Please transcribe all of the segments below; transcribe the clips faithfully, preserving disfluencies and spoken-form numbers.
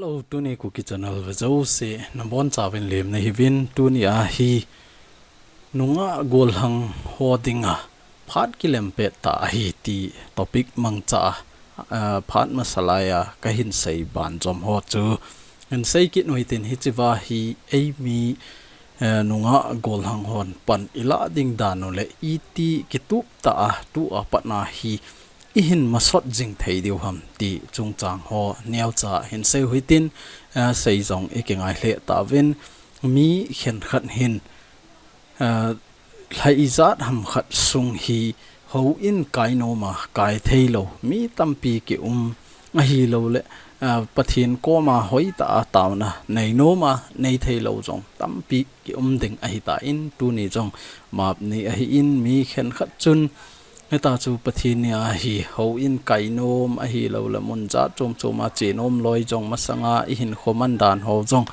Hello, tuni Kuki channel ve jouse nabonchauvin lemna hiuvin. Tuni a hi nungah golhang ho dinga phat kilem pet tah ahi ti topic mangcha a, ah, phat masa laiya kahin sei banjom ho chu hin sei kit u hitin, hichea hi eimi, eh, nungah golhang hon pan ilah ding dan u le iti kitup tah a tua pat na hi ihin masot jing thei diu ham ti chungchang ho neocha hin sei u hitin, eh, sei jong ikingai lheh tauvin. Mi khenkhat hin, eh, lha ijat ham khat sung hi houin kai nom a kai thei lou mi tampi kium ahilou le, eh, Pathen koma hoitah a taona nei nom a nei thei lou jong tampi kium ding ahitan, tuni jong map ni ahin, mi khenkhat chun heta chu Pathen ni a hi houin kai nom ahilou le mun jat chom chom a che nom loi jong masanga ihin khoman dan ho jong,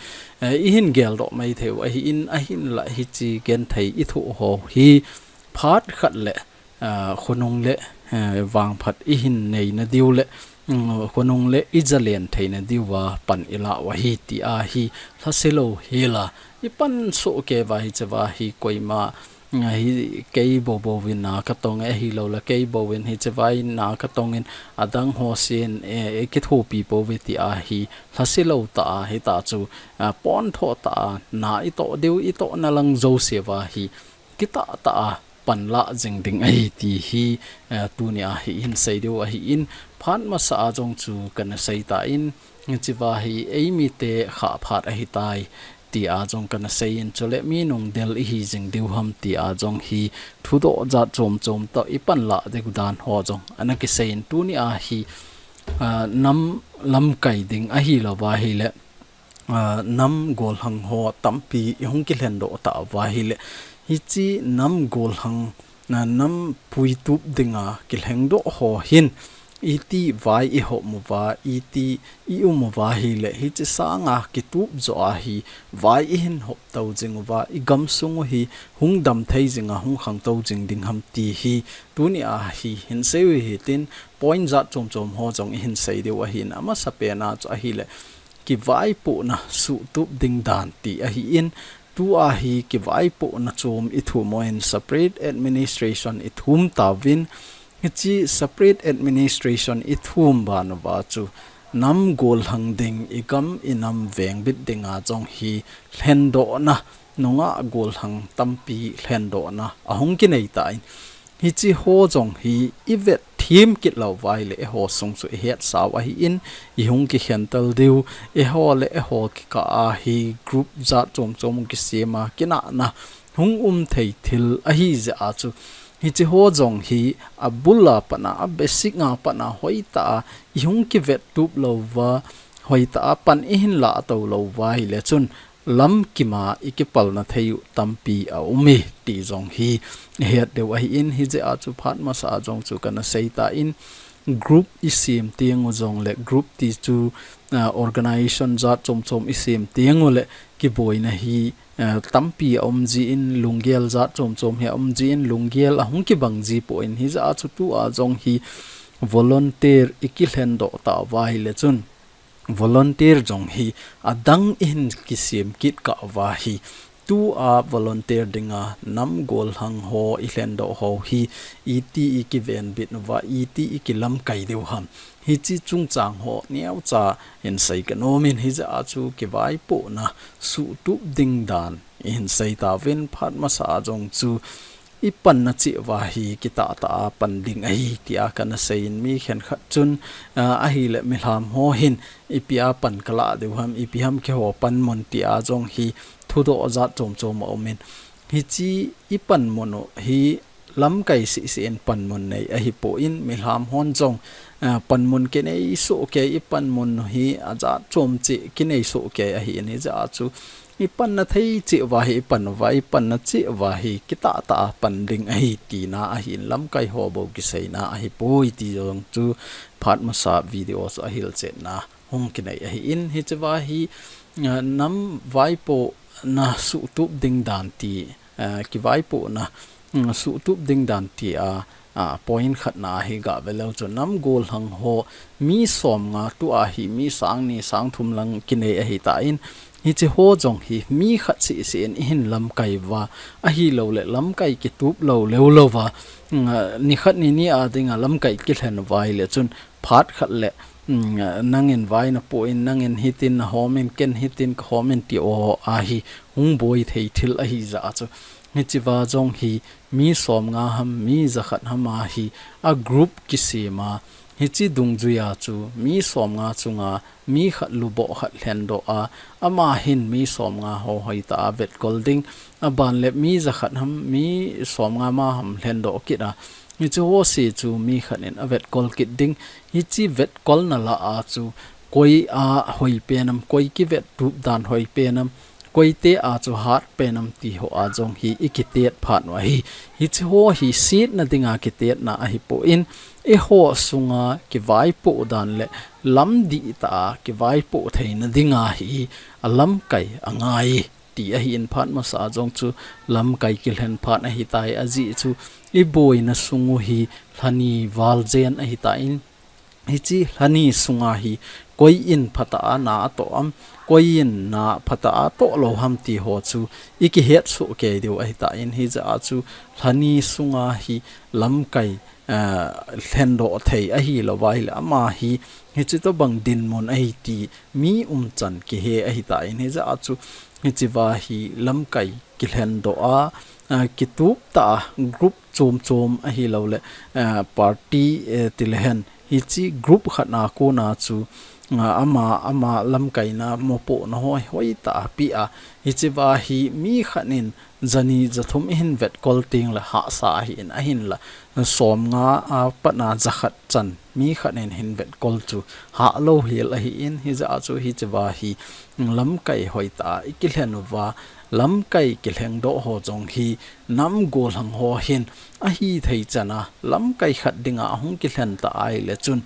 eh, ihin geldoh mai thei u ahin, ahinlah hiche genthei ithoh ho hi phat khat le, ah, khonung le, eh, vangphat ihin neina diu le, mm, khonung le ijalen theina diuva pan ilah u ahi ti a hi lhase lou hela ipan soh kei uva hichea hi koima, mm, hi kei bou bouvin na katong e, ahilou le kei bouvin hichea hi na katongin adang ho sen, eh, ikithopi pouve ti a hi lhase lou tah a heta chu, ah, pontho tah a na itoh diu, itohna lang jousea hi kitah tah a panlah jing ding ahi ti hi, eh, tuni a hi hin sei diu ahin, phat masa a jong chu kana sei tan, hichea hi eimite khah phat ahitai ti a jong kana seiyin, chule mi nungdel ihi jing diu ham ti a jong hi thudoh jat chom chom toh ipan lah diu dan ho jong ana kiseiyin, tuni a hi, ah, nam lamkai ding ahilou va hile, ah, nam golhang ho tampi ihung kilhendoh tauva hile, hiche nam golhang, na nam puitup dinga kilhengdoh ho hin iti vai ihop uva, iti ium uva hile, hiche sanga kitup joh a hi vai ihin hop tou jing uva, igamsung u hi hung dam thei jinga hung khangtou jing ding ham ti hi tuni a hi hin sei u hitin, point jat chom chom ho jong ihin sei diu ahin, amasapen a chu ahile kivaipohna suhtup ding dan ti ahin, tua hi kivaipohna chom ithum uvin separate administration ithum tauvin, hiche separate administration ithum ban uva chu nam golhang ding, igam inam vengbit dinga jong hi lhendohna, nungah golhang tampi lhendohna ahung kinei tan, hiche ho jong hi ivet them kit lou uva hile, eiho sung chu ihetsau ahin, ihung kikhentel diu, eiho le eiho kikah a hi group jat chom chom kisem a, kinahna hung um thei thil ahi jeh a chu, hiche ho jong hi abul a pat a, a basic a pat a hoitah a ihung kivettup lou uva, hoitah a pan ihin lah tou lou uva hile chun, lamkim a ikipalna thei u tampi aum e ti jong hi ihet diu ahin, hijeh a chu phat masa a jong chu kana sei tan, group isem teng u jong le group ti chu, ah, organization jat chom chom isem teng u le kiboina hi, ah, tampi aum jin, lunggel jat chom chom hi aum jin, lunggel ahung kibang ji poi, hijeh a chu tua jong hi volunteer ikilhendoh tauva hile chun, volunteer jong hi adang ihin kisem kit kah uva hi, tua volunteer dinga nam golhang ho ilhendoh ho hi iti ikivenbit uva, iti ikilamkai diu ham, hiche chungchang ho neocha hin sei kanom in, hijeh a chu kivaipohna suhtup ding dan ihin sei tauvin, phat masa a jong chu ipanna cheh uva hi kitah tah a pan ding ahi tia kana seiyin, mi khenkhat chun, ah, ahile milham ho hin ipi a pan kalah diu ham, ipi ham keiho panmun tia jong hi thudoh jat chom chom aum in, hiche ipanmun u hi lamkai seh seh in panmun nei ahipoi, milham hon jong, ah, panmun kinei soh kei, ipanmun u hi ajat chom cheh kinei soh kei ahin, hijeh a chu ipanna thei cheh uva hi ipan uva, ipanna cheh uva hi kitah tah a pan ding ahi tina ahin, lamkai ho bou kiseina ahipoi ti jong chu phat masa video chu ahilchetna hung kinei ahin, hichea hi, ah, nam vaipohna suhtup ding dan ti, ah, kivaipohna, mm, suhtup ding dan tia, a, point khatna hi gah ve leu chun nam gollhang ho mi som nga tua hi mi sang ni sang thum lang kinei ahi ta in, hiche ho jong hi mi khat seh seh in i hin lamkai uva, ahilou le lamkai kitup lou leu lou va, mm, ni khat ni ni a dinga lamkai kilhen uva ahile chun phat khat le, mm, nangin vai na pu in, nangin hitin na hom in, ken hitin ka hom in ti o ahi hung boi thei thil ahi jeh a chu. Hiche va jong hi mi som nga ham, mi jakhat ham a hi a group kisem a, hiche dungjuia chu mi som nga chunga mi khat luboh khat lhendoh a, ama hin mi som nga ho hoitah a vetkol ding, aban le mi jakhat ham, mi som nga ma ham lhendoh kit a, hiche ho seh chu mi khat in a vetkol kit ding, hiche vetkolna lah a chu koi a hoi pen am, koi kivettup dan hoi pen am, koite a chu hat pen am ti ho a jong hi i kitet phat u ahi. Hiche ho hi setna dinga kitetna ahi poi in, eiho sunga kivaipoh dan le lamdih tah a kivaipoh theina dinga hi a lamkai angai ti ahi in, phat masa a jong chu lamkai kilhen phat ahi tai, ajeh chu i boina sung u hi lhani val jen ahi ta in, hiche lhani sunga hi koi in phatah a na atoh am, koi in na phatah a atoh lou ham ti ho chu i kihet soh kei diu ahi ta in, hijeh a chu lhani sunga hi lamkai, eh, lhendoh thei ahilou va ahile ama hi hiche tobang dinmun ahi ti mi umchan kihe ahi ta in, hijeh a chu hiche va hi lamkai kilhendoh a, eh, kitup tah a group chom chom ahilou le, eh, party, eh, ti le hen, hiche group khat na kona chu, ah, ama, ama lamkaina mopohna ho hoitah a pe a, hiche va hi mi khat in jani jathum i hin vetkol teng le hahsa ahi in, ahin la som nga a pat na jakhat chan mi khat in hin vetkol chu hah lou hel ahi in, hijeh a chu hiche va hi lamkai hoitah a i kilhen uva, lamkai kilhengdoh ho jong hi nam gollhang ho hin ahithei chan a lamkai khat dinga ahung kilhen ta ahile chun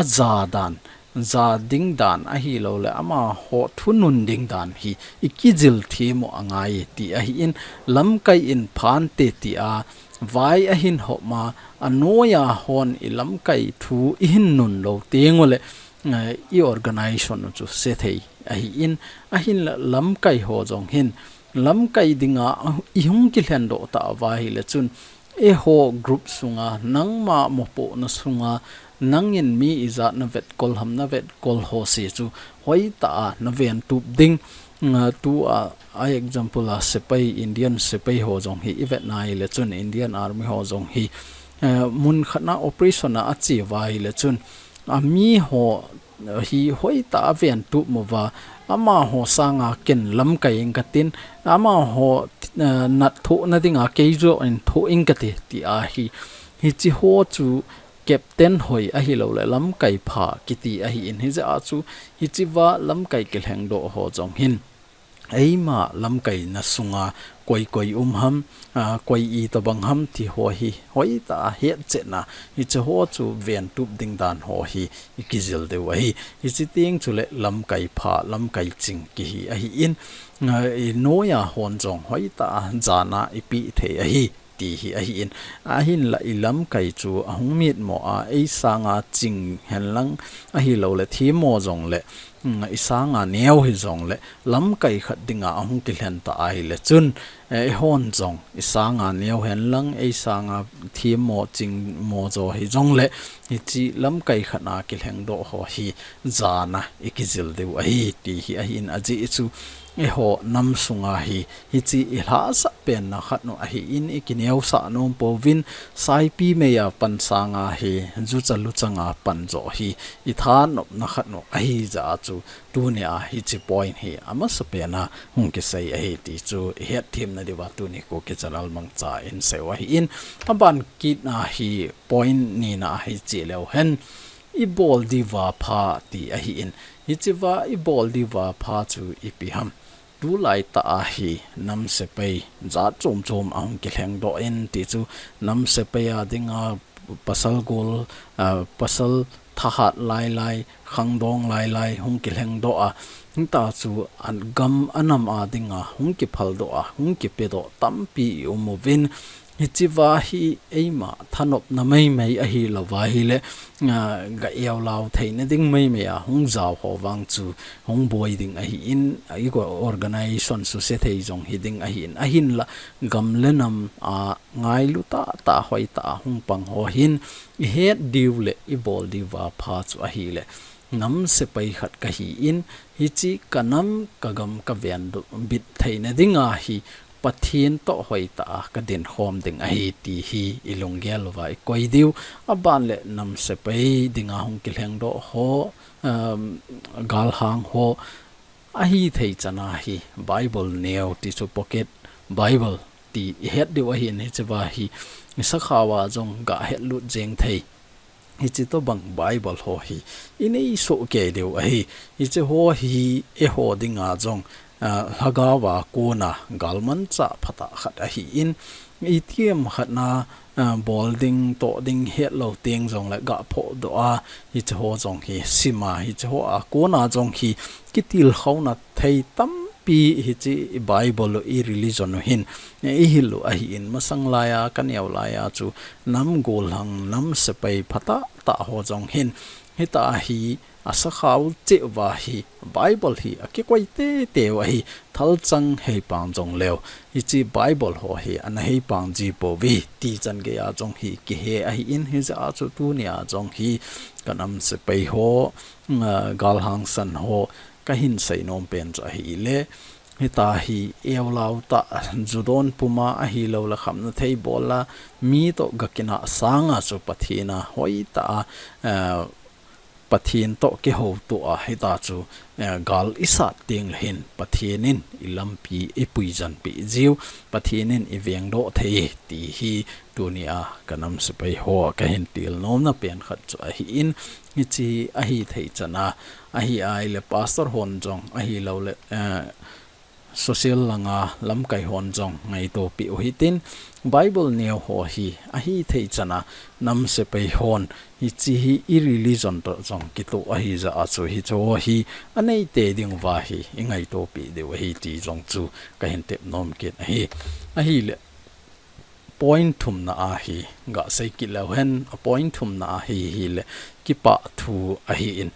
aja dan, ja ding dan ahilou le amaho thunun ding dan hi i kijil them u angai ti ahi in, lamkai in phante ti a vai ahin hop ma, anoiya hon i lamkai thu i hin nun lou teng u le, eh, i organization u chu sethei ahi in, ahin la lamkai ho jong hin, lamkai dinga, ah, i hung kilhendoh tah uva ahile chun, eiho group sunga, nangma mopohna sunga, nangin mi ijat na vetkol ham, na vetkol ho seh chu hoitah a na ventup ding, nga tua, a example a sepai, Indian sepai ho jong hi i vet na ahile chun, Indian Army ho jong hi, eh, mun khat na operation a ache uva ahile chun, a mi ho hi hoitah a ventup mo uva, amaho sanga ken lamkai ing katin, amaho, eh, nat thohna dinga kei joh in thoh ing kati, ti ahi. Hiche ho chu captain hoi ahilou le lamkai pha kiti ahi in, hijeh a chu hiche va lamkai kilhengdoh ho jong hin eima lamkaina sunga koi koi um ham, ah, koi itobang ham ti ho hi hoitah a hetchetna, hiche ho chu ventup ding dan ho hi i kijil diu ahi. Hiche teng chule lamkai pha, lamkai ching kihi ahi in, ah, i noiya hon jong hoitah a jana i pe thei ahi ti hi ahi in, ahin la i lamkai chu ahung mitmo a, ei sanga ching hen lang ahilou le themmo jong le, mm, i sanga neo hi jong le, lamkai khat dinga ahung kilhen ta ahile chun, eh, eihon jong i sanga neo hen lang, ei sanga themmo chingmo jo hi jong le, hiche lamkai khat a kilhengdoh ho hi jana i kijil diu ahi ti hi ahi in, ajeh chu eiho nam sunga hi, hiche i lhahsah penna khat u ahi in, i kineosah nom pouvin, saipi meiya pan sanga hi, jucha luchanga pan jo hi i thanopna khat u ahi jeh a chu, tunia hiche point hi amasapen a hung kisei ahi ti chu i hetthem na diuva tuni Kuki Channel mangcha in seiu ahi in, aban kit na hi point nina ahi cheh leu hen, i bol diuva pha ti ahi in, hiche va i bol diuva pha chu ipi ham. Tulai tah a hi nam sepai jat chom chom ahung kilhengdoh in ti chu, nam sepai a dinga pasal gol, ah, pasal thahat lai lai, khangdong lai lai hung kilhengdoh a, hita chu an gam a nam a dinga hung kiphaldoh a, hung kipedoh tampi i um uvin, Hichea hi eima thanopna maimai ahi louva ahile, ah, ga eulou theina ding maimai a hung jao ho vang chu hung boi ding ahin, i organization suse thei jong hi ding ahin, ahinla gam le nam a ngailu tahtah hoitah a hung pang ho hin i het diu le i bol diuva pha chu ahile, nam sepai khat kahin, hiche ka nam ka gam ka ven bit theina dinga hi Pathen toh hoitah a ka dinkhom ding ahi ti hi i lunggel uva i koi diu. Aban le nam sepai dinga hung kilhengdoh ho, um, galhang ho, ahithei chana hi Bible neo ti chu pocket Bible ti i het diu ahin, hichea hi i sakhao a jong ga hetlut jeng thei. Hiche tobang Bible ho hi i nei soh kei diu ahi. Hiche ho hi eiho dinga jong, ah, lhagao a kona galmanchah phatah khat ahin, itiham khat na, ah, bol ding, toh ding, hetlou teng jongle ga phohdoh a, hiche ho jong hi sim a, hiche ho a kona jong hi kitilkhouna thei tampi hiche i Bible u, i religion u hin i hil u ahin, masang laiya ka neo laiya chu nam gollhang, nam sepai phatah tah ho jong hin hitia hi a sakhao cheh uva hi Bible hi a kikoi teitei u ahi, thalchang heipang jongleu. Hiche Bible ho hi ana heipang ji pouve ti chan geiya jong hi kihe ahin, hijeh a chu tunia jong hi ka nam sepai ho, ah, galhang san ho, ka hin seinom pen chu ahile, hitia hi eulou tah, ju don puma ahilou le khamna thei bol a, mi toh ga kinah sanga chu Pathen a hoitah a, eh, Pathen toh kihoutoh a, hitia chu, eh, gal i sat teng le hin Pathen in i lampi i puijanpeh jiu, Pathen in i vengdoh thei ti hi tunia ka nam sepai ho a ka hin tilnomna pen khat chu ahin, hiche ahithei chana, ahi ahile pastor hon jong ahilou le, eh, social langa lamkai hon jong ngaitopeh u hitin, Bible neo ho hi ahithei chana nam sepai hon hiche hi i religion toh jong kitoh ahijeh a chu hiche ho hi anei tei diuva hi i ngaitopeh diu ahi ti jong chu ka hin tepnom kit ahi. Ahile, point thumna a hi ga sei kit leu hen, a point thumna a hi hile kipah thu ahin.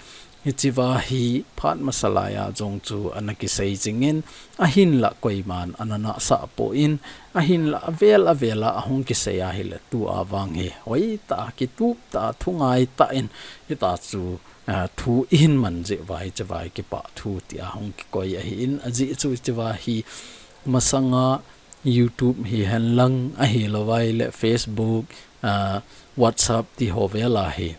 Hichea hi phat masa laiya jong chu ana kisei jingin, ahinla koiman ana nahsah poi, ahinla avel avel a ahung kisei ahile tua vang hi hoitah a kitup tah a thungai tah in hitia chu, ah, thu i hin man jeh uva hichea hi kipah thu tia hung kikoi ahin, ajeh chu hichea hi masanga YouTube hihen lang ahilou vai le Facebook, ah, WhatsApp ti ho vel a hi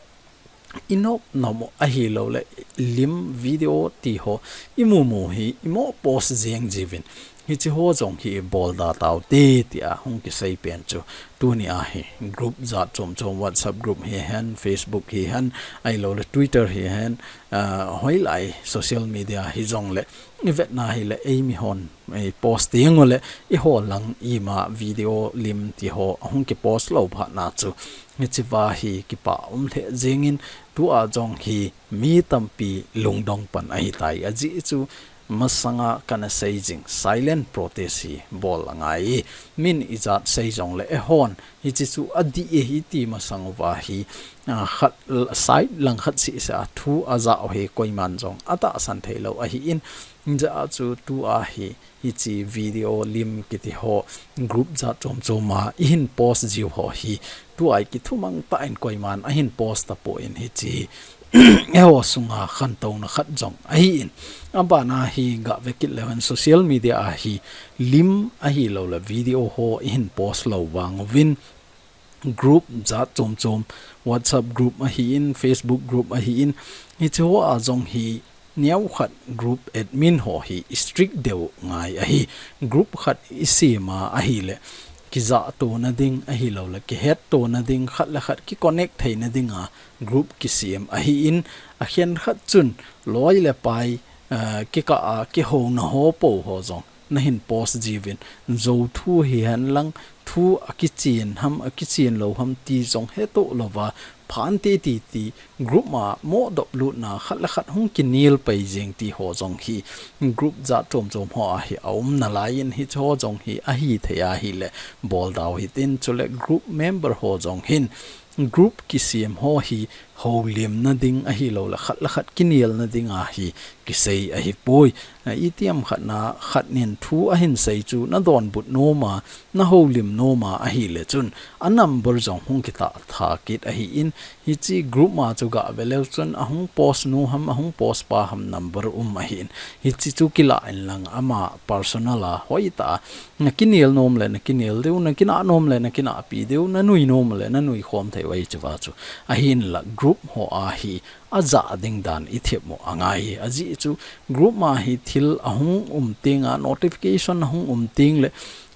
i nop nom u ahilou le lim video ti ho i mu mu hi i mo post jeng jiuvin, hiche ho jong hi i bol da tau te tia hung kisei pen chu tunia hi group jat chom chom, WhatsApp group hihen, Facebook hihen, ahilou le Twitter hihen, ah, hoilai social media hijongle i vetna hile eimi hon, eh, post ding u le, eiho lang ima video lim ti ho ahung kipost lou phat na chu, hichea hi kipah um lheh jingin, tua jong hi mi tampi lungdong pan ahitai. Ajeh chu masanga kana sei jing, silent protest hi bol angai. Min ijat sei jongle eihon hiche chu adih e hiti masang uva hi, ah, khat, side lang khat seh seh a thu ajah u hi koiman jong atahsan theilou ahin, hijeh a chu tua hi hiche video lim kiti ho group jat chom chom a i hin post jiu ho hi tua hi kithumang tah in koiman ahin post tapon hiche eiho sunga khantouna khat jong ahin. Abana hi ga ve kit leu hen social media a hi lim ahilou le video ho i hin post lou vang uvin, group jat chom chom, WhatsApp group ahin, Facebook group ahin, hiche ho a jong hi neokhat group admin ho hi strict deu ngai ahi. Group khat i sem a ahile, kijah tona ding ahilou le kihet tona ding, khat le khat ki connect theina dinga group kisem ahin, akhen khat chun loi le pai, ah, kikah a kihouna ho po ho jong na hin post jiuvin, jou thu hihen lang, thu a kichen ham, a kichen lou ham ti jong hetoh louva, phan titi ti group a moh dop lutna khat le khat hung kinel pai jeng ti ho jong hi group jat chom chom ho a hi a um nalai in hiche ho jong hi ahi thei ahile bol dau hitin, chule group member ho jong hin group kisem ho hi houlimna ding ahilou le khat le khat kinelna ding a hi kisei ahipoi. A, itiham khat na khat nin thu ahin sei chu na donbut nom a, na houlim nom a ahile chun a number jong hung kitah tha kit ahin, hiche group a chu gah ve leu chun ahung post nu ham, ahung post pa ham number um ahin, hiche chu kilah in lang ama personal a hoitah a na kinel nom le na kinel diu, na kinah nom le na kinahpi diu, na nui nom le na nui khom thei u ahi hiche va chu. Ahinla group ho a hi ajah ding dan i themmo angai hi. Ajeh chu group a hi thil ahung um teng a, notification ahung um teng le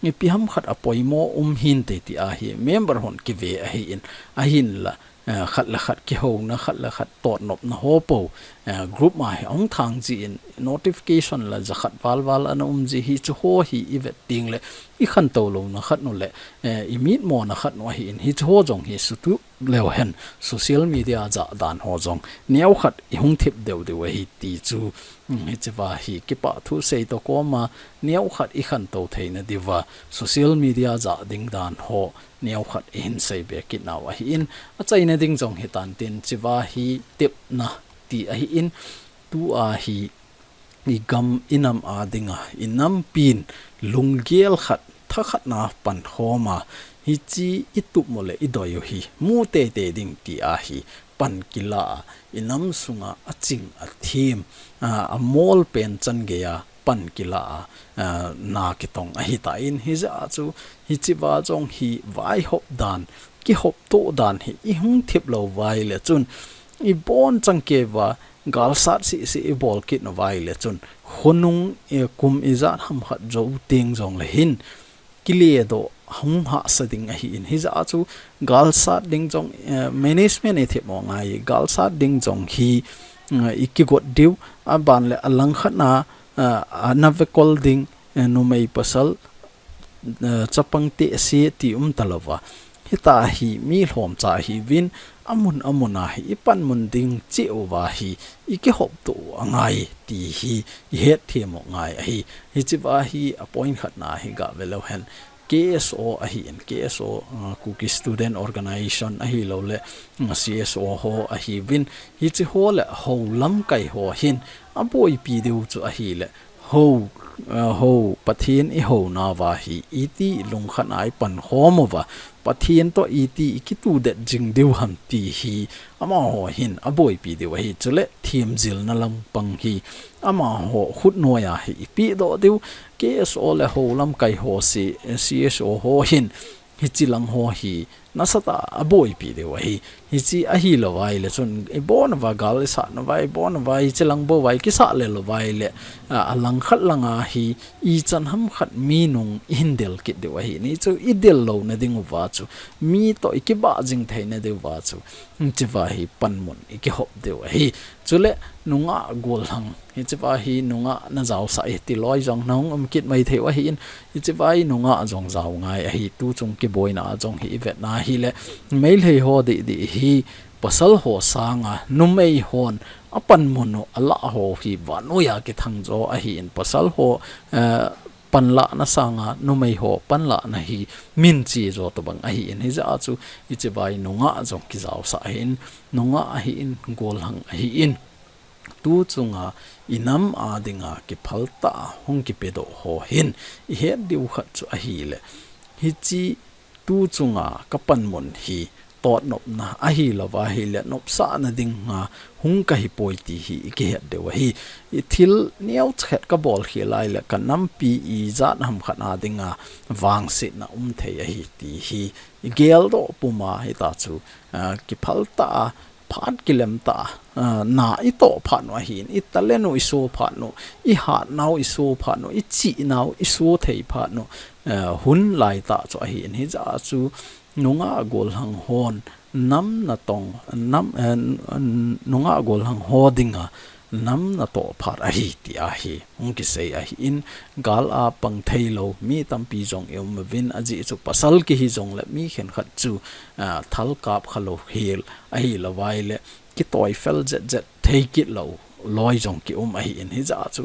ipi ham khat a poimo um hinte ti a hi member hon kive ahin, ahinla, eh, khat le khat kihouna, khat le khat totnopna ho po, eh, group a hi ahung thang jeh in notification la jakhat val val ana um jeh hiche ho hi i vet teng le i khantou louna khat nu le, eh, i mitmona khat nu ahin hiche ho jong hi sutup leu hen social media jah dan ho jong neokhat i hung thep deu diu ahi ti chu, mm, hiche va hi kipah thu sei toh koma neokhat i khantou theina diuva social media jah ding dan ho neokhat i hin sei be kit nau ahin, achaina ding jong hitan tin hiche va hi tepna ti ahin, tua hi i gam i nam a dinga i nampin lunggel khat thakhat na pankhom a, hiche i tup u le i doi u hi mu teitei ding ti a hi pan kila a, i nam sunga aching athem, a, amol pen chan gei a pan kila a, a, na kitong ahitan, hijeh a chu hiche va jong hi vaihop dan, kihop toh dan hi i hung thep lou uva ahile chun i bon chang kei uva, galsat sisi i bol kit nauva ahile chun khonung, eh, kum ijat ham khat jou teng jong le hin kile doh hung hahsa ding ahin, hijeh a chu galsat ding jong, eh, management i themmo ngai, galsat ding jong hi, eh, i kigot diu, aban le alangkhat na, eh, ana vekol ding, eh, numei pasal, eh, chapang te ase ti um talouva. Hita hi mi lhomcha hiuvin, amun amun a hi i panmun ding cheh uva hi i kihop toh u angai ti hi i hetthem u ngai ahi. Hiche va hi a point khat na hi gah ve leu hen. K S O ahin, K S O, uh, Kuki Student Organization ahilou le, uh, C S O ho ahiuvin. Hiche ho le hou lamkai ho hin aboipi diu chu ahile, hou, eh, hou, Pathen i hou nauva hi iti lungkhat a i pankhom uva, Pathen toh iti i kitudet jing diu ham ti hi amaho hin aboipi diu ahi. Chule themjilna lampang hi amaho khutnoi a hi i pehdoh diu, K S O le hou lamkai ho C, C S O ho hin hiche lang ho hi nasatah a aboipi diu ahi. Hiche ahilou uva ahile chun i bon uva gal i sat nauva, i bon uva hiche lang bou uva i kisah lel uva ahile, a, alangkhat lang a hi ichan ham khat mi nung i hin del kit diu ahi. Ni chu i del louna ding uva chu, mi toh i kibah jing theina diu va chu, hiche va hi panmun i kihop diu ahi. Chule nungah gollhang, hiche va hi nungah na jaosah e ti loi jong na hung um kit mai thei u ahin, hiche va hi nungah jong jao ngai ahi. Tuchung kiboina a jong hi i vetna ahile, Meitei ho didi hi pasal ho sanga numei hon apanmun u alah ho hi vannoi a kithang jo ahin, pasal ho, eh, panlahna sanga numei ho panlahna hi minche jo tobang ahin, hijeh a chu hiche va hi nungah jong kijaosah ahin, nungah ahin, gollhang ahin. Tuchunga i nam a dinga kiphaltah a hung kipedoh ho hin i het diu khat chu ahile, hiche tuchunga ka panmun hi totnopna ahilou uva ahile nopsahna dinga hung kahi poi ti hi i kihet diu ahi. I thil neocha khat ka bolkhel ahile ka nampi ijat ham khat a dinga vangsetna um thei ahi ti hi i geldoh puma hita chu, ah, kiphaltah a, phat kilemtah a, ah, na i toh phat u ahin, i talent u i show phat u, i hatnau i show phat u, i chihnau i show thei phat u, ah, hun laitah chu ahin, hijeh a chu nungah gollhang hon nam natong, nam, eh, n-, n-, nungah gollhang ho dinga nam natoh phat ahi ti ahi hung kisei ahin, gal a pang thei lou mi tampi jong i um uvin, ajeh chu pasal kihi jongle mi khenkhat chu, ah, thal kap kha lou hel ahi lou vai le kitoi fel jet jet thei kit lou loi jong ki um ahin, hijeh a chu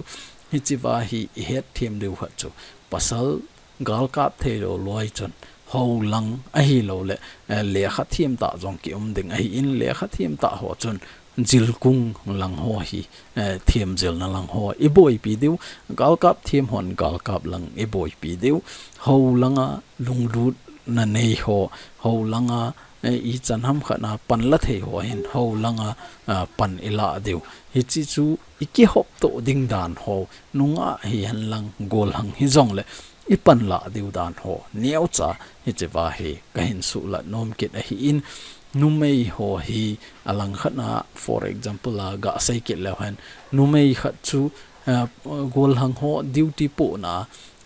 hiche va hi i het them diu khat chu pasal gal kap thei lou loi chun ho lang ahi lou le, eh, lekha them tah jong ki um ding ahin, lekha them tah ho chun jilkung lang ho hi, eh, them jilna lang ho i boipi diu, gal kap them hon gal kap lang i boipi diu, ho langa lunglut na nei ho, ho langa, eh, ichan ham khat na pan la thei ho hin ho langa, ah, pan i la diu. Hiche chu i kihop to ding dan ho, nungah hihen lang golhang hi jongle i pan la diu dan ho neocha hiche va hi ka hin suhlat nom kit ahin, numei ho hi alang khat na, for example, a ga sei kit leu hen, numei khat chu, ah, golhang ho duty pohna,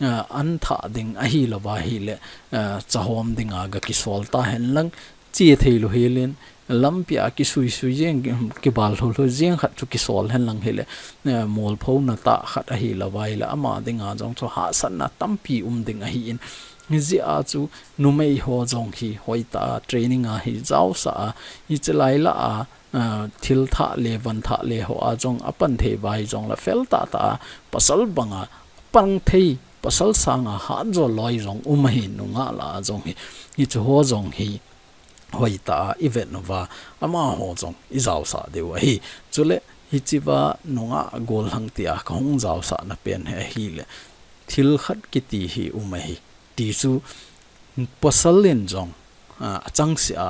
ah, an thah ding ahi lou va hile, ah, chahom dinga ga kisol ta hen lang, che thei lou hel in, lampi a kisui sui jeng, kibal lhou lhou jeng khat chu kisol hen lang hile, eh, molphona tah khat ahi lou vai le, ama dinga jong chu hahsatna tampi um ding ahin, hijeh a chu numei ho jong hi hoitah a training a hi jaosah a, hiche lai lah a, eh, thil thah le, van thah le ho a jong a pan thei vai jongle fel tah tah a, pasal banga pang thei, pasal sanga hat jo loi jong um ahi, nungah lah a jong hi, hiche ho jong hi hoitah a i vet uva, amaho jong i jaosah diu ahi. Chule hiche va nungah golhang tia ka hung jaosahna pen hi ahile, thil khat kiti hi um ahi. Ti chu pasal in jong, ah, achangseh a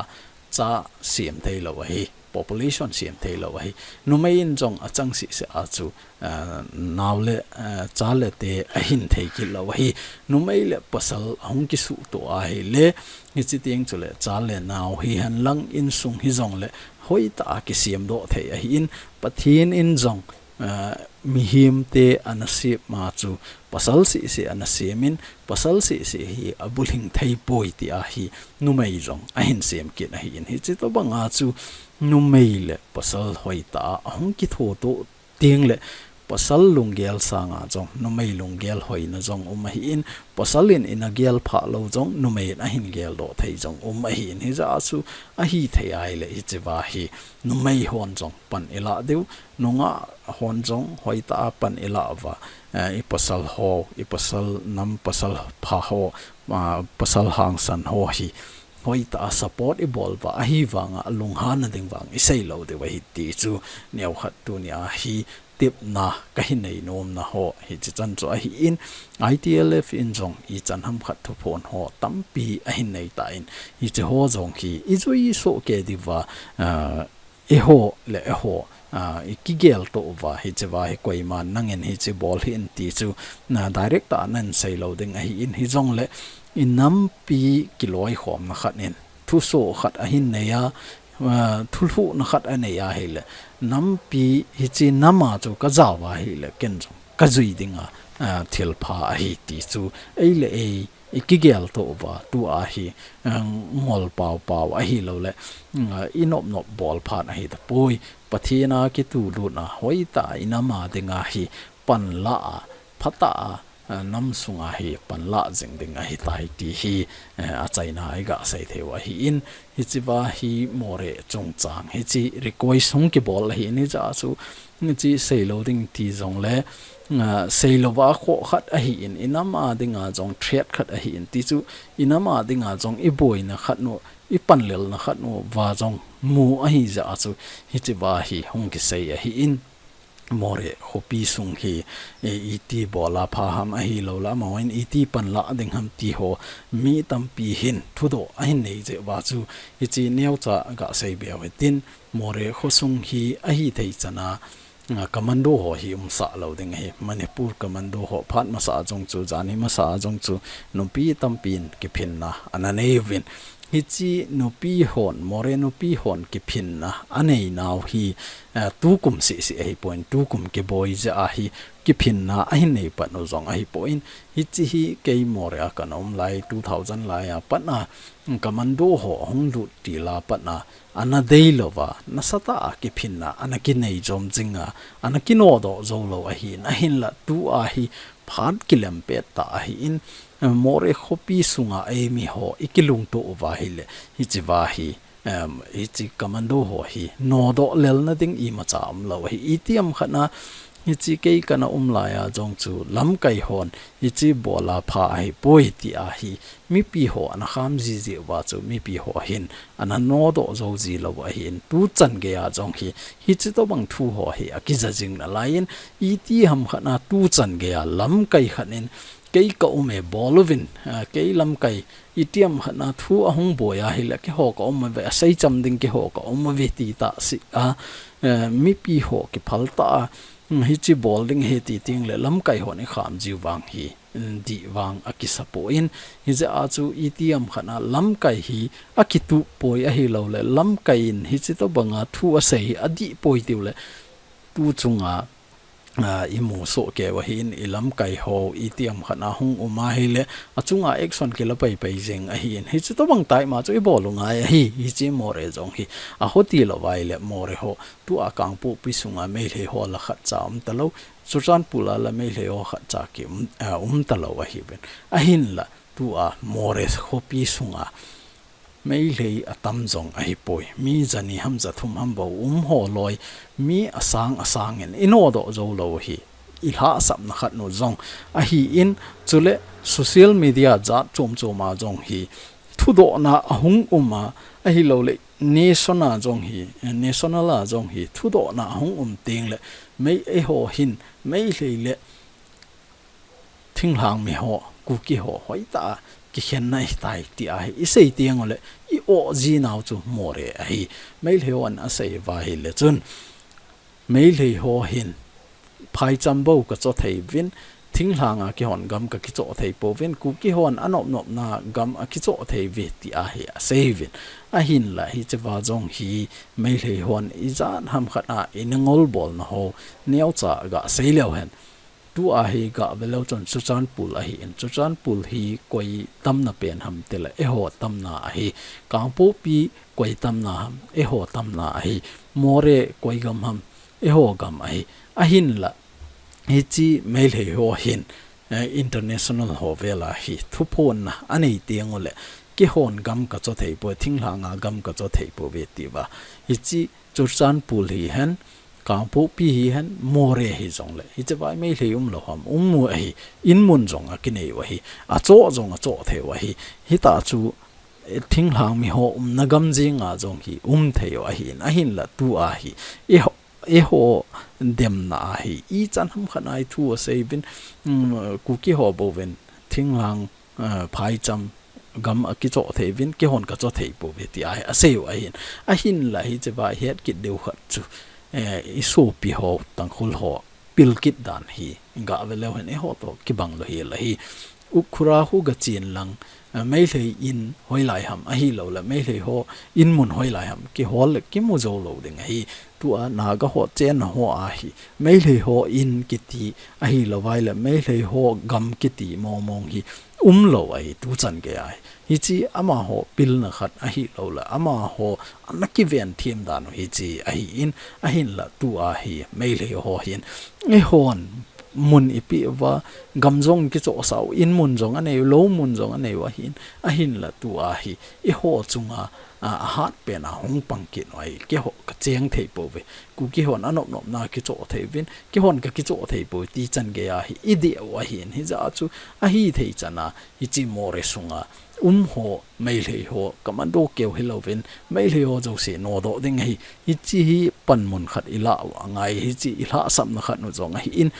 cha sem thei lou ahi, population sem thei lou ahi. Numei in jong achangseh seh a chu, ah, nao le, ah, cha le te ahin thei kit lou ahi. Numei le pasal ahung kisuh to ahile, hiche teng chule cha le nao hihen lang insung hi jongle hoitah a kisem doh thei ahin, Pathen in jong, ah, mihem te ana sem ma chu pasal seh seh ana sem in, pasal seh seh hi abulhing thei poi ti ahi numei jong ahin sem kit ahin, hiche tobanga chu numei le pasal hoitah a ahung kitho to teng le, pasal lunggel sanga jong numei lunggel hoina jong um ahin, pasal in ina gel phah lou jong numei in ahin gel doh thei jong um ahin, hijeh a chu ahi thei ahile hiche va hi numei hon jong pan i la diu, nungah hon jong hoitah a pan i la uva, eh, i pasal ho, i pasal nam, pasal pha ho, ah, pasal hangsan ho hi hoitah a support i bol uva, ahivanga lunghanna ding vang i sei lou diu ahi ti chu neokhat tunia hi tepna ka hin nei nomna ho hiche chan chu ahin, I T L F in jong ichan ham khat thuphon ho tampi ahin nei tan, hiche ho jong hi i jui soh kei diuva, ah, eiho le eiho, ah, i kigel to uva, hiche va hi koiman nangin hiche bol hih in ti chu, na direct a nan sei lou ding ahin, hijongle i nampi kiloikhomna khat in thusoh khat ahin nei a, ah, thulhuhna khat anei ahile, nampi hiche nam a chu ka jao ahile, ken jong ka jui dinga, ah, thilpha ahi ti chu ei le ei i kigel to uva, tua hi, ah, ngol pau pau ahi lou le, ah, i nop nop bol phat ahi tapoi. Pathen a kitulut na hoitah a i nam a dinga hi pan la a, phatah a, ah, nam sunga hi pan la jing ding ahi tai ti hi, eh, achaina i ga sei thei u ahin, hiche va hi Moreh chungchang hiche request hung kibol ahin, hijeh a chu hiche sei lou ding ti jongle, ah, sei louva khoh khat ahin, i nam a dinga jong threat khat ahin, ti chu i nam a dinga jong i boina khat nu, i panlelna khat nu va jong mu ahi jeh a chu hiche va hi hung kisei ahin, Moreh khopi sung hi, e, iti bol a pha ham ahi lou le, amahon iti pan la ding ham ti ho mi tampi hin thudoh ahin nei jeh uva chu hiche neocha ga sei be u hitin, Moreh khosung hi ahi thei chan a, ah, commando ho hi umsah lou ding ahi. Manipur commando ho phat masa a jong chu, janhi masa a jong chu, numpi tampin kiphinna ana nei uvin. Hichi nupi hon, Moreh nupi hon kiphinna anei nau hi, eh, tukum sisi ahi poi, tukum kiboi jeh ahi, kiphinna ahin nei pat u jong ahi poi. Hichi hi kei Moreh a kana um lai, two thousand lai a pat a, commando ho hung lut til a pat a, ana dei louva, nasatah a kiphinna, ana kinei jom jing a, ana kinodoh jou lou ahin, ahinla tua hi phat kilem pet tah ahin, eh, Moreh khopi sunga eimi ho i kilungto uva ahile, hichi va hi, em, hichi commando ho hi nodoh lelna ding imacha um lou ahi. Itiham khat a, hichi kei kana um lai a jong chu lamkai hon, hichi bol a pha ahi poi ti ahi. Mipi ho ana kham jiji uva chu, mipi ho hin ana nodoh jou ji lou ahin, tuchan gei a jong hi, hichi tobang thu ho hi akija jing nalai in, itiham khat a tuchan gei a lamkai khat in, kei ka um e bol uvin, ah, kei lamkai itiham khat a thu ahung boi ahile, keiho ka um uve, asei cham ding keiho ka um uve ti tah si a, eh, mipi ho kiphal tah a, mm, hichi bol ding ahi ti teng le lamkai hon i kham jiu vang hi, mm, dih vang akisa poi. Hijeh a chu itiham khat a lamkai hi akitup poi ahilou le, lamkai in hichi tobang a thu asei hi adih poi tiu le, tu chunga, ah, i mu soh keu ahin, i lamkai ho itiham khat a hung um ahile, achunga action kila paipai jing ahin. Hichi tobang time a chu i bol u ngai ahi, hichi Moreh jong hi. Aho ti lou vai le Moreh ho, tua Kangpokpi sunga Meitei ho la khatcha um talou, Churachandpur a la Meitei ho khatcha ki um, ah, um talou ahi ven. Ahinla, tua Moreh khopi sunga Meitei atam jong ahi poi. Mi jani ham jathum ham bou um ho loi, mi asang asang in i nodoh jou lou hi. I lhahsamna khat nu jong ahin, chule social media jat chom chom a jong hi thudohna ahung um a, ahilou le nation a jong hi, national a jong hi thudohna ahung um teng le, Mei eiho hin, Meitei le thinglhang mi ho, Kuki ho, hoitah a kikhenna ahitai ti ahi. I sei teng u le, i oh ji nau chu Moreh ahi. Meitei hon asei uva ahile chun, Meitei ho hin phaicham bou ka cho thei uvin, thinglhang a keihon gam ka kicho thei pouvin, Kuki hon anop nopna gam akicho thei uve ti ahi asei uvin. Ahinla hichi va jong hi Meitei hon ijat ham khat a i ngol bolna ho neocha ga sei leu hen. Tua hi ga ve leu chun Churachandpur ahin, Churachandpur hi koi tamna pen ham tile, eiho tamna ahi. Kangpokpi koi tamna ham, eiho tamna ahi. Moreh koi gam ham, eiho gam ahi. Ahinla, hichi Meitei ho hin, eh, international ho vel a hi thuphonna anei teng u le, keihon gam ka cho thei poi, thinglhang a gam ka cho thei pouve ti uva. Hichi Churachandpur hi hen, Kangpokpi hi hen, Moreh hi jong le, hichi va Meitei um lou ham, um u ahi, in mun jong akinei u ahi, acho jong acho thei u ahi. Hitah chu, eh, thinglhang mi ho umna gam jing a jong hi um thei u ahin, ahinla tua hi, eiho, eiho demna ahi, ichan ham khat a i thu asei uvin, mm, Kuki ho bou ven, thinglhang, eh, phaicham gam akicho thei uvin, keihon ka cho thei pouve ti ahi, asei u ahin. Ahinla hichi va het kit diu khat chu, eh, i sopi ho, Tangkhul ho, pil kit dan hi, ga ve leu hen eiho toh kibang lou hi la hi. Ukhrul khu ga chen lang, eh, Meitei in hoilai ham ahilou le, Meitei ho in mun hoilai ham, kihol le kimu jou lou ding ahi. Tua Naga ho chenna ho ahi, Meitei ho in kiti ahilou vai le, Meitei ho gam kiti mong mong hi um lou ahi, tuchan gei ahi. Hichi amaho pilna khat ahilou le, amaho ana kiven them dan u hichi ahin, ahinla tua hi Meitei ho hin, eihon mun i peh uva, gam jong kichohsah u, in mun jong anei u, lou mun jong anei u ahin, ahinla tua hi, eiho chunga, a, ahat pen a hung pang kit u ahi, keiho ka cheng thei pouve. Kuki hon anop nopna kicho thei uvin, keihon ka kicho thei poi ti chan gei a hi, i dei u ahin, hijeh a chu, ahithei chan a, hichi Moreh sunga, um ho, Meitei ho, commando keu hilou vin, Meitei ho jouse nodoh ding ahi, hichi hi panmun khat i la u angai, hichi i lhahsamna khat nu jong ahin,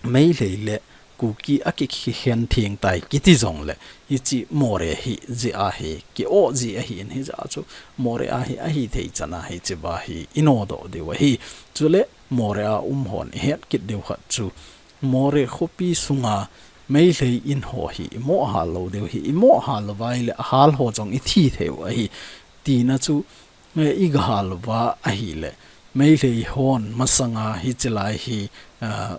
Meitei le Kuki akikhen theng tai kiti jong le, hichi Moreh hi jeh a hi, ki-oh ji ahin, hijeh a chu, Moreh a hi, ahithei chan a hichi va hi, i nodoh diu ahi, chule Moreh a um hon i het kit diu khat chu, Moreh khopi sunga, Meitei in ho hi imo hal lou diu hi, imo hal lou vai le ahal ho jong ithi thei u ahi. Tina chu, eh, iga hal lou va ahile, Meitei hon masanga hiche lai hi, ah,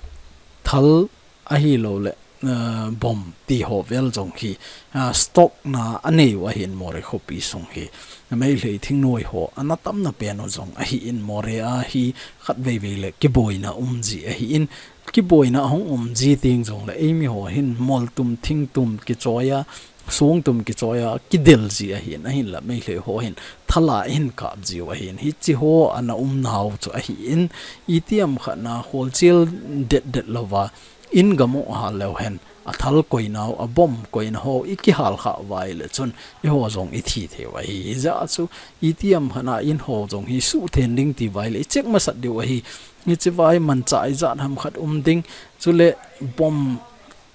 thal ahilou le, ah, bomb ti ho vel jong hi, ah, stock na anei u ahin Moreh khopi sung hi. Meitei thingnoi ho ana tamna pen u jong ahin Moreh a hi khatvei vei le kiboina um ji ahin, kiboina ahung um ji teng jong le eimi ho hin mol tum, thing tum kichoi a, song tum kichoi a, kidel ji ahin, ahinla Meitei ho hin thala hin kap jiu ahin, hiche ho ana um nau chu ahin, itiham khat na kholchil det det lou va, in gam u hal leu hen, athal koi nau, abomb koina ho ikihal kha vai le chun, eiho jong ithi thei u ahi. Hijeh a chu, itiham khat na in ho jong hi suhtheng ding ti vai le, icheck masat diu ahi. Hiche vai manchah ijat ham khat um ding, chule bomb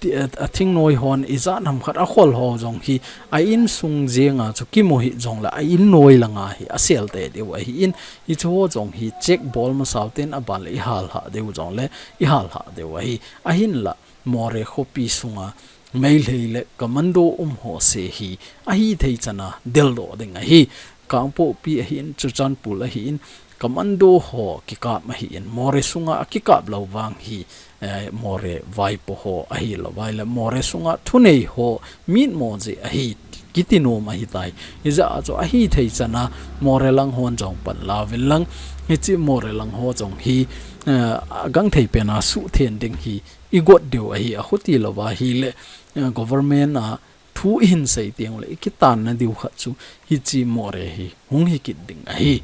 ti, a, a thingnoi hon ijat ham khat akhol ho jong hi, a insung jenga chu kimu hih jong le, a innoi langa hi asel tei diu ahin, hiche ho jong hi check bol masau ten aban le ihal hah diu jong le, ihal hah diu ahi. Ahinla, Moreh khopi sunga Meitei le commando um ho se hi ahithei chan a deldoh ding ahi. Kangpokpi ahin, Churachandpur ahin, commando ho kikap ahin, Moreh sunga akikap lou vang hi, eh, Moreh vaipo ho ahilou vai le, Moreh sunga thunei ho mitmo jeh ahi kiti nom ahitai. Hijeh a chu ahithei chan a Moreh lang hon jong pan lauvin lang, hiche Moreh lang ho jong hi, eh, agangthei pen a suhtheng ding hi igot diu ahi, akhuti lou va ahile, eh, government a thu ihin sei teng le, ikitanna diu khat chu, hiche Moreh hi hung hi kit ding ahi.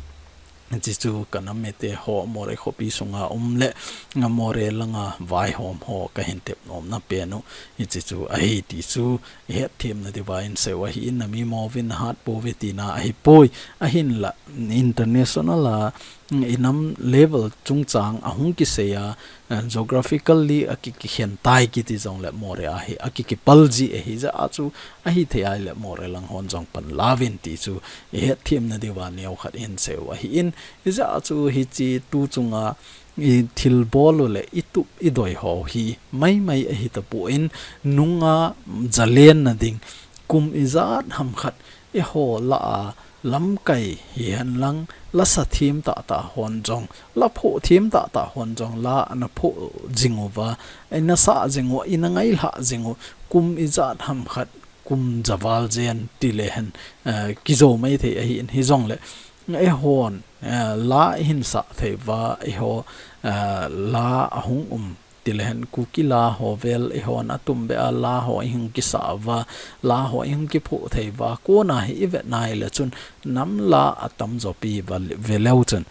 Hiche chu ka nam mite ho Moreh khopi sunga um le, nga Moreh langa vaihom ho kahin tep nomna pen u, hiche chu ahi ti chu, ihet themna diuva insei u ahin, nami mo uvin nahat pouve tina ahipoi, ahinla, international a, inam level chungchang ahung kisei a, eh, geographically aki, kikhen tai kiti jong le Moreh a hi, aki, kipal ji ahi jeh a chu ahithei a le Moreh lang hon jong pan lauvin ti chu ihet themna diuva neo khat insei u ahin, hijeh a chu hiche tu chunga ithilbol u le itup idoi ho hi maimai ahi tapon nunga jalenna ding kum ijat ham khat eiho lah a lamkai hihen lang, lasa them tahtah hon jong, la phoh them tahtah hon jong, la ana phoh jing uva, ina sah jing u, ina ngailhah jing u, kum ijat ham khat, kum ja val jen ti le hen, eh, kijo mai thei ahin, hijong le, eihon, eh, la ihin sah thei uva, eiho, eh, la ahung um, ti le hen Kuki la ho vel, eihon atum beh a la ho ihung kisah uva, la ho ihung kiphoh thei uva, kona hi ivet nai le chun nam la atamjo pi uva le, ve leu chun,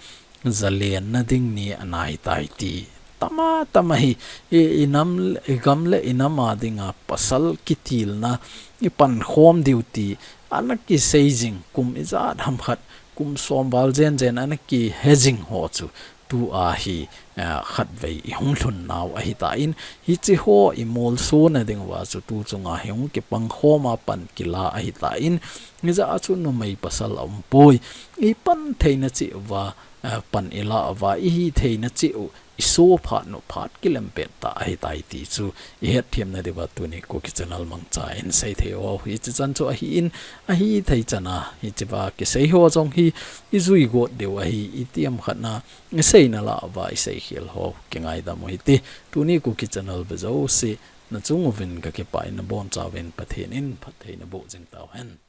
jalenna ding ni anai tai ti. Tama, tama hi, i, inam, igam le inam a dinga pasal kitilna, ipankhom diu ti, ana kisei jing, kum ijat ham khat, kum som val jen jen ana kihe jing ho chu, tu a hi, eh, khatvei ihung lhun nau ahitan, hiche ho imolsona diuva chu tu chunga hi hung kipangkhom a pan kila ahitan, hijeh a chu numei pasal aumpoi, ipan theina cheh uva, eh, pan ila uva, ihi theina cheh u, iso phat nu phat kilem pet tah ahitai ti chu ihet themna diuva tuni Kuki Channel mangcha in sei thei u ahi. Hiche chan chu ahin, ahithei chan a, hichea kisei ho jong hi ijui got diu ahi, itiham khat na, iseina lah uva isei khel ho kingaidam u hite. Tuni Kuki Channel ve jouse, nachung uvin kakipah in, nabonchauvin Pathen in phatthei naboh jing tauhen.